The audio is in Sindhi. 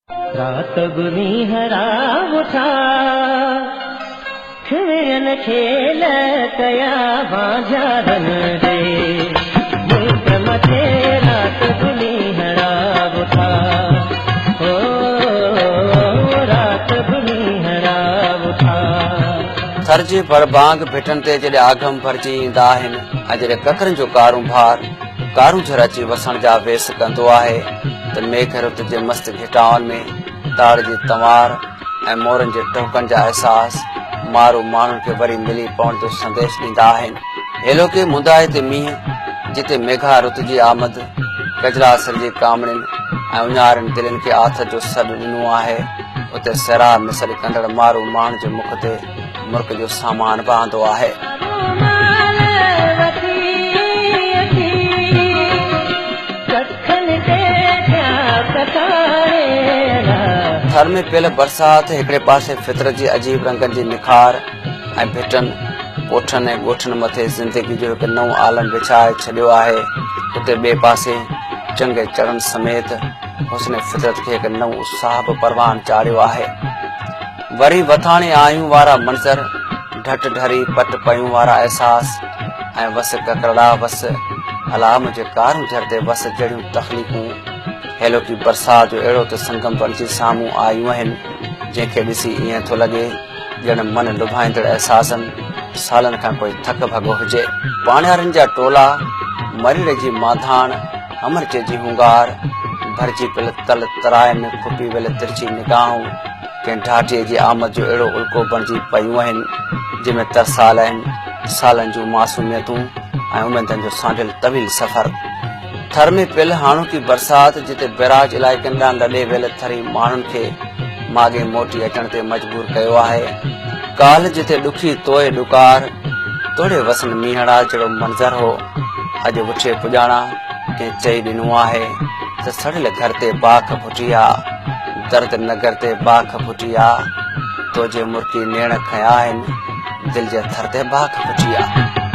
رات به مينهڙا وٺا، کيڙن کيل ڪيا بانجارن ري، ملڪ مٿي رات به مينهڙا وٺا، هو رات به مينهڙا وٺا. ٿر جي ڀڙڀانگ ڀٽن تي جڏهن آگم ڀرجي ايندا آهن ۽ جڏهن ڪڪرن جو ڪارونڀار ڪارونجهر اچي وسڻ جا ويس ڪندو آهي ته ميگهه رت جي مست گهٽائن ۾ تاڙ جي تنوار ۽ مورن جي ٽهوڪن جا احساس مارو ماڻهن کي وري ملي پوڻ جو سنديش ڏيندا آهن. هيلوڪي مندائي تي مينهن، جتي ميگها رت جي آمد، ڪجلاسر جي ڪامڻين ۽ اڃارين دلين کي آٿت جو سڏ ڏنو آهي، اتي صحرا ۾ سڏ ڪندڙ مارو ماڻهن جي مک تي مرڪ جو سامان به آندو آهي. ٿر ۾ پيل برسات هڪڙي پاسي فطرت جي عجيب رنگن جي نکار ۽ ڀٽن، پوٺن ۽ ڳوٺن مٿي زندگي جو هڪ نئون عالم وڇائي ڇڏيو آهي، اتي ٻئي پاسي چنگ ۽ چڙن سميت حسن فطرت کي هڪ نئون اتساهه به پروان چاڙهيو آهي. وري وٿاڻي آيون وارا منظر، ڍٽ ڍري پٽ پيون وارا احساس ۽ وس ڪڪرڙا وس، الا منهنجي ڪارونجهر تي وس جهڙيون تخليقون هيلوڪي برسات جو اهڙو ته سنگم بڻجي سامهون آيون آهن، جنهن کي ڏسي ائين ٿو لڳي ڄڻ من لڀائيندڙ احساسن سالن کان ڪوئي ٿڪ ڀڳو هجي. پاڻيارين جا ٽولا، مريڙي جي مانڌاڻ، همرچي جي هونگار، ڀرجي پيل تل تراء ۾ کپي ويل ترڇي نگاهون، ڪنهن ڍاٽيء جي آمد جو اهڙو الڪو بڻجي پيون آهن، جنهن ۾ ترسال آهن سالن جون معصوميتون ۽ اميدن جو سانڍيل طويل سفر. ٿر ۾ پيل هاڻوڪي برسات جتي بئراج علائقن ڏانهن لڏي ويل ٿري ماڻهن کي ماڳهين موٽي اچڻ تي مجبور ڪيو آهي، ڪالهه جتي ڏکي توء ڏڪار توڙي وسن مينهڙا جهڙو منظر هو، اڄ وٺي پڄاڻا ڪنهن چئي ڏنو آهي ته سڙيل گهر تي باک ڦٽي آ، درد نگر تي باک ڦٽي آ، تو جي مرڪي نيڻ کنيا آهن، دل جي ٿر تي باک ڦٽي آ.